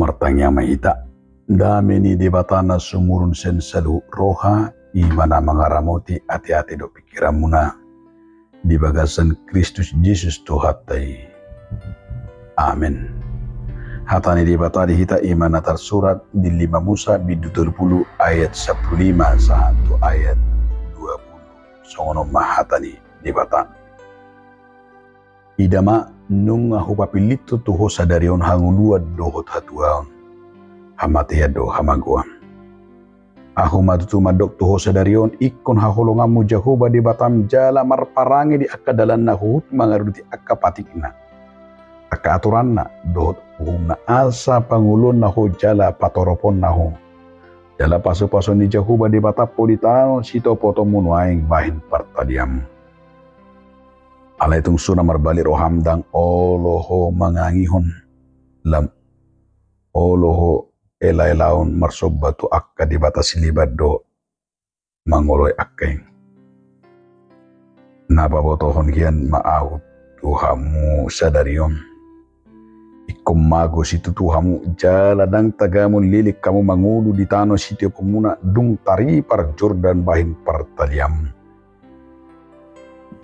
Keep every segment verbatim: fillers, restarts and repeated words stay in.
Martangiang ma hita. Dame ni Debata na sumurung sian saluhut roha, i ma na mangaramoti ateate dohot pingkiranmuna di bagasan Kristus Jesus Tuhanta i. Amen. Hata ni Debata di hita i ma na tarsurat di lima Musa bindu tolu pulu ayat sampulu lima sahat tu ayat dua pulu. Songon on ma hata ni Debata. Ida ma, nunga hupapillithon tu ho sadari on hangoluan dohot hatuaon, hamatean dohot hamagoan. Ahu ma tutu mandok tu ho sadari on, ingkon haholonganmu Jahowa Debatam jala marparange di angka dalanna huhut mangaradoti angka patikna, angka atoranna dohot uhumna, asa pangoluonna ho jala patoroponna ho. Jala pasupasu ni Jahowa Debatam ho di tano sitopotonmu nuaeng bahen partalianmu. Alai tung so na marbalik roham, ndang olo ho mangangihon, lam olo ho elaelaon marsomba tu angka debata sileban dohot mangoloi angka i. Na pabotohon hian ma ahu tu hamu sadari on. Ingkon mago situtu hamu jala ndang tagamon leleng hamu mangolu di tano sitioponmuna dung taripar Jordan bahen partalianmu.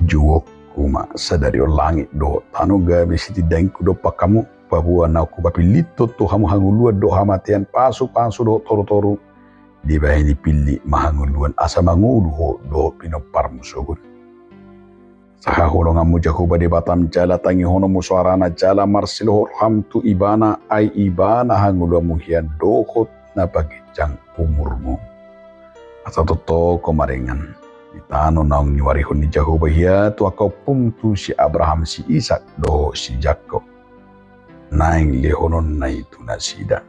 Jouonku ma sadari on langit dohot tano gabe sitindangku dompak hamu, paboa naung hupapillithon tu hamu hangoluan dohot hamatean, pasupasu dohot torutoru. Dibahen i pillit ma hangoluan asa mangolu ho dohot pinomparmu sogot. Asa haholonganmu Jahowa Debatam jala tangihononmu soarana jala marsilohot roham tu Ibana, ai Ibana hangoluanmu hian dohot na paginjang umurmu. Asa tongtong ho maringan di tano naung niuarihon ni Jahowa i tu angka ompum, tu si Abraham, si Isak dohot si Jakkob, naeng lehononna i tu nasida.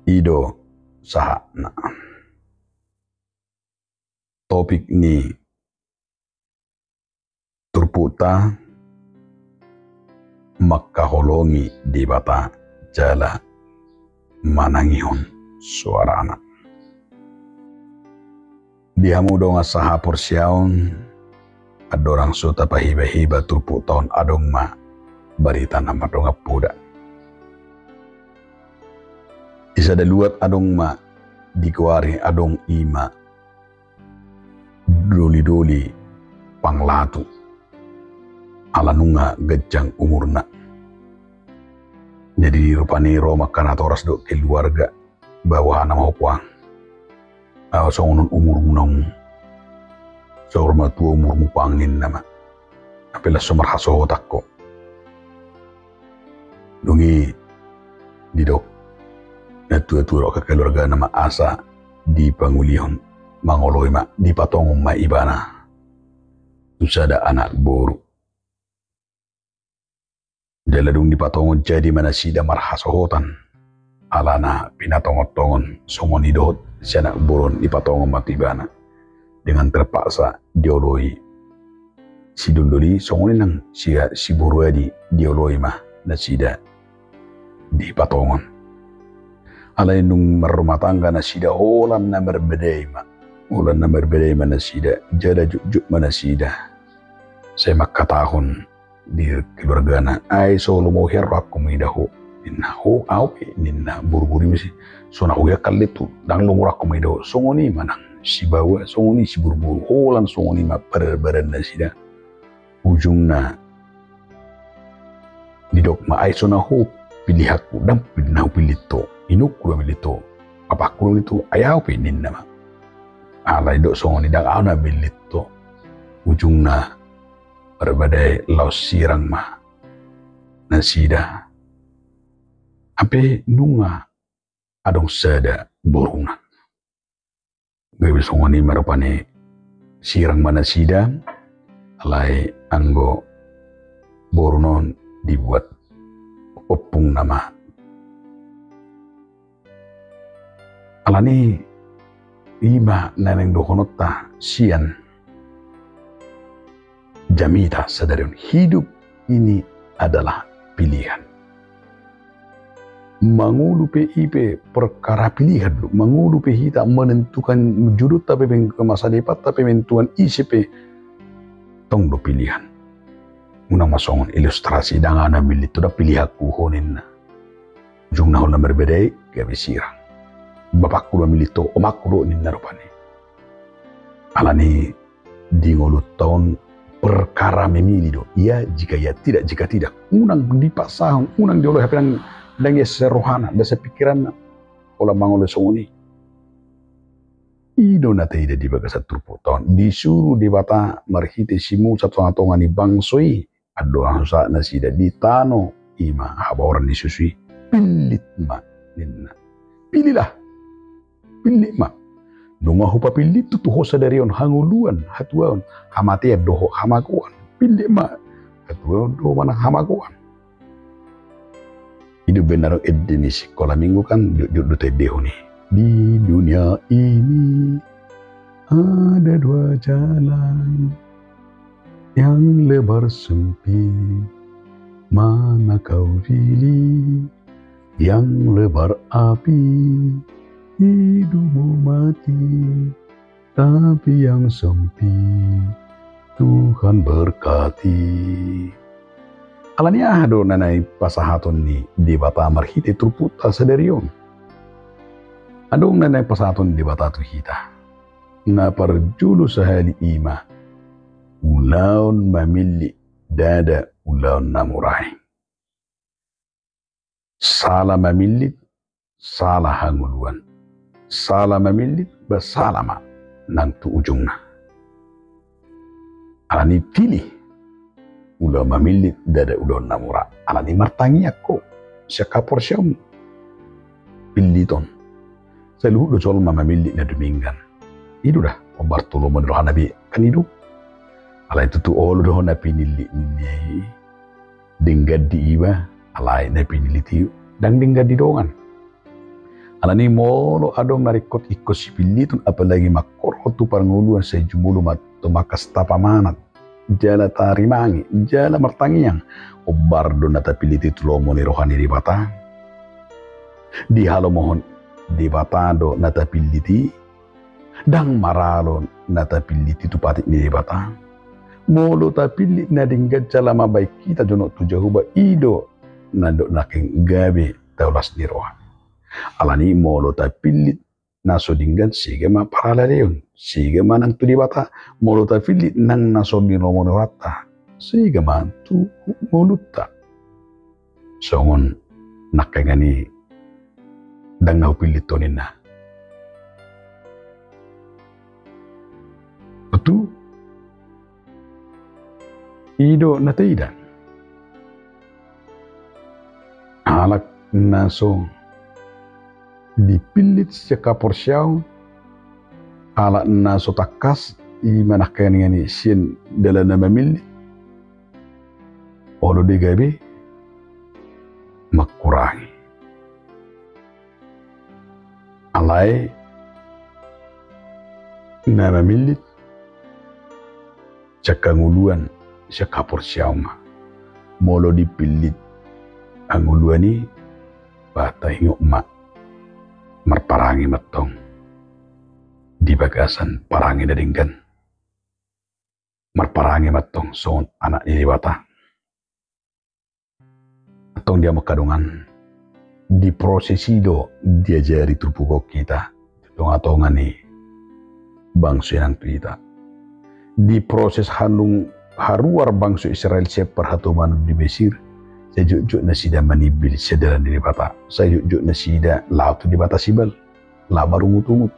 I do sahatna. Topik ni turpukta: mangkaholongi Debata jala manangihon soarana. Di hamu dongan sahaporseaon, andorang so tapahibaheba turpukta on, adong ma barita na mardongan poda. Di sada luat adong ma digoari adong i ma dolidoli panglatu, ala nunga ganjang umurna. Jadi rupani ro ma angka natoras dohot keluarga, ba boha nama ho puang. Ahu songon on umurmu naung saur matua umurmu puang, ninna ma. Hape laos so marhasohotan ho. Dung i didok natuatua dohot angka keluargana ma asa dipangolihon, mangoloi ma, dipatongon ma ibana tu sada anak boru. Jala dung dipatongon, jadi ma nasida marhasohotan ala na pinatongontongon. Songon i dohot si anak boru on, dipatongon ma tu ibana. Dengan terpaksa dioloi si dondoli, songon i nang si, si boru adi, dioloi ma nasida dipatongon. Alai dung marrumah tangga nasida, holan na marbadai ma, holan na marbadai ma nasida, jala jotjot ma nasida. Sai mangkatahon di keluargana, ai so lomo hian rohangku mangida ho, ninna. Ho, ahu pe, ninna boruboru i muse. So na ho hian kallingtu, ndang lomo rohangku mangida ho. Songon i ma nang si baoa, songon i si boruboru, holan songon i ma parbadan nasida. Ujungna didok ma, ai so na ho pilihanku, ndang na hupillit ho, inongku do millit ho, bapakku do millit ho, ai ahu pe, ninna ma. Alai didok songon i, ndang ahu na millit ho. Ujungna marbadai, laos sirang ma nasida. Hape nunga adong sada boruna. Gabe songon i ma rupani, sirang ma nasida, alai anggo boruna on dibuat ompungna ma. Alani i ma na naeng dohononta sian jamita sadari on. Hidup ini adalah pilihan. Mangolu pe i pe perkara pilihan do. Mangolu pe hita, menentukan judulta pe, menentukan masa depanta pe, menentukan ise pe, tong do pilihan. Unang ma songon ilustrasi, ndang ahu na millit ho, ndang pilihanku ho, ninna. Ujungna holan marbadai gabe sirang. Bapakku do mamillit ho, omakku do ninna rupani. Alani di ngolunta on perkara memilih do. Iya jika iya, tidak jika tidak. Unang dipaksahon, unang dioloi hape ndang, ndang ia sai rohana, ndang sai pikiranna. Holan mangolu songon i. I do na taida di bagasan turpukta on. Disuru Debata marhite si Musa tongatonga ni bangso i. Andorang so sahat nasida di tano i ma habaoran ni susu i, pillit ma ninna. Pilihlah. Pillit ma. Nunga hupapillit tu ho sadari on hangoluan, hatuaon, hamatean dohot hamagoan. Pillit ma. Hatuaon dohot manang hamagoan. I do umbahen na adong ende ni sikola minggu kan, jotjot do taendehon i. Di dunia ini ada dua jalan, yang lebar sempit mana kau pilih, yang lebar api, hidupmu mati. Tapi yang sempit Tuhan berkati. Alani aha do na naeng pasahaton ni Debata marhite turpukta sadari on? Adong na naeng pasahaton ni Debata tu hita. Na parjolo sahali i ma ulaon mamillit ndada ulaon na mura i. Sala mamillit, sala hangoluan. Sala mamillit, ba sala ma nang tu ujungna. Alani pilih ulaon mamillit ndada ulaon na mura. Alani martangiang ho sian haporseaonmu. Pilliton. Saluhut do jolma mamillit na dumenggan. I do da, hombar tu lomo ni rohana be kan i do. Alai tutu olo do na pinillit ni denggan di iba, alai na pinillit i ndang denggan di dongan. Alani molo adong na ringkot ingkon sipilliton, apalagi mangkorhon tu parngoluan, sai jumolo ma tong mangkastapa manat jala tarimangi jala martangiang. Hombar do na tapillit i tu lomo ni roha ni Debata. Dihalomohon Debata do na tapillit i. Ndang maralo na tapillit i tu patik ni Debata. Molo tapillit na denggan jala mambahen hita jonok tu Jahowa, i do na dok nangkin gabe taulas ni roha. Alani molo tapillit na so denggan, sega ma parhalaleon, sega ma nang tu Debata. Molo tapillit nang na so di lomo ni rohanta, sega ma tu ngolunta. Songon nangkaningan i ndang na hupillit ho ninna. Tutu, i do na taida. Halak na so dipillit sian haporseaon, halak na so tangkas, i ma nangkaningan i sian dalan na mamillit, olo do i gabe mangkurangi. Alai na mamillit sian hangoluan, sian haporseaon ma. Molo dipillit hangoluan i, ba taingot ma, marparange ma tong di bagasan parange na denggan. Marparange ma tong songon anak ni Debata. Antong di hamu angka dongan, di proses i do diajari turpuk on hita tu tongatonga ni bangso i nang tu hita. Di proses handung haruar bangso Israel sian parhatobanon di Mesir, sai jotjot nasida manimbil sian dalan ni Debata, sai jotjot nasida laho tu Debata sibal. Laho marungutungut,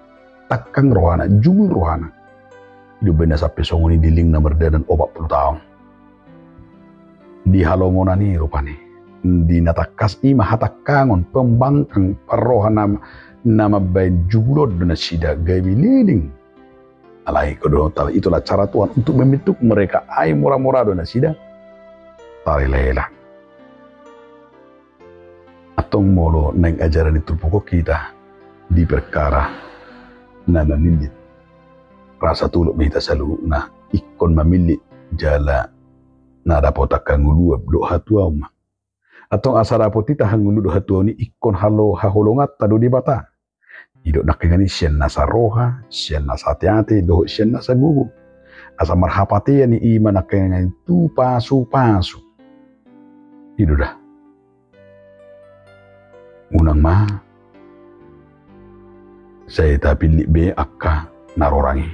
tangkang rohana, jugul rohana. I do umbahen na sampe songon i di leleng na mardalan opat pulu taon. Di halongonan i rupani, di na tangkas i ma hatangkangon, pembangkang, parroha na, na mambahen jugul on do nasida gabe leleng. Alai ingkon do tahu, itulah cara Tuhan untuk membentuk mereka, ai mora-mora do nasida tarilaela. Antong molo naeng ajaran ni turpuk on hita di perkara na mamillit, rasa tolop ma hita saluhutna ingkon mamillit jala na dapotan hangoluan dohot hatuaon ma. Antong asa dapot hita hangoluan dohot hatuaon i ingkon halo haholonganta do Debata. Didok nangkiningan i sian nasa roha, sian nasa ateate, dohot sian nasa gogo. Asa marhapatean i, i ma nangkiningan i tu pasupasu. I do da. Unang ma sai tapillit be angka na rorang i.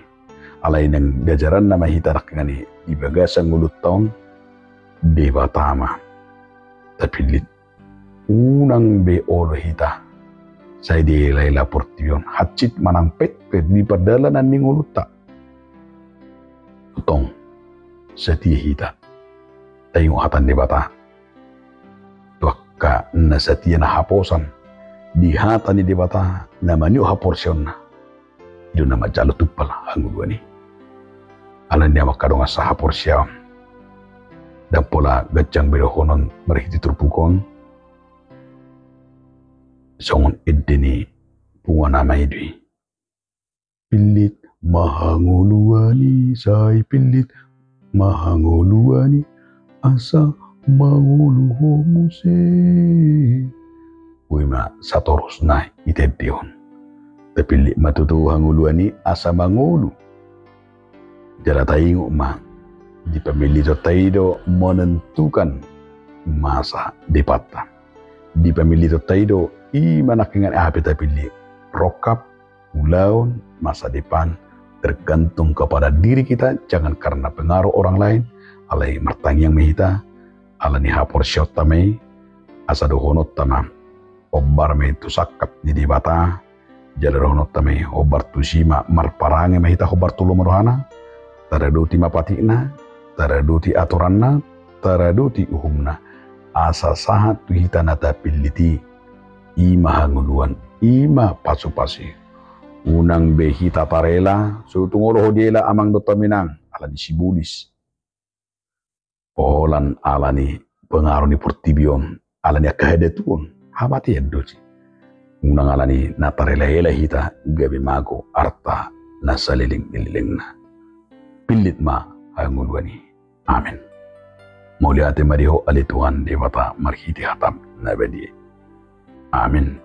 Alai nang gajaranna ma hita nangkiningan i di bagasan ngolunta on, Debata ma tapillit. Unang be olo hita sai dielaela portibi on, hansit manang petpet di pardalanan ni ngolunta. Tong, setia hita taingot hata ni Debata. Tu angka na setia na haposan di hata ni Debata na manihot haporseaonna, i do na manjalo tumpal hangoluan i. Alani i, amang angka dongan sahaporseaon, ndang pola ganjang be dohonon marhite turpuk on, songon ende ni punguan ama i do i. Pillit ma hangoluan i, sai pillit ma hangoluan i, asa mangolu ho muse. Boi ma satorusna i tendehon. Tapillit ma tutu hangoluan i asa mangolu. Jala taingot ma, di pamillitonta i do menentukan masa depanta. Di pamillitonta i do, i ma nangkiningan aha pe tapillit, rongkap, ulaon, masa depan, tergantung kepada diri kita, jangan karena pengaruh orang lain. Alai martangiang ma hita, alani haporseaonta ma i, asa dohononta ma hombar ma i tu sangkap ni Debata, jala dohononta ma i hombar tusi ma, marparange ma hita hombar tu lomo rohana, taradoti ma patikna, taradoti aturanna, taradoti uhumna, asa sahat tu hita na tapillit i. I ma hangoluan, i ma pasupasu. Unang be hita tarela, so tung olo ho diela amang dohot hamu inang, alani sibolis. Holan alani pengaruh ni portibi on, alani angka hadatuon, hamatean do i. Unang alani na tarelaela hita gabe mago arta na saleleng ni lelengna. Pillit ma hangoluan i. Amen. Mauliate ma di Ho ale Tuhan Debata marhite hataM na badia i. Amen.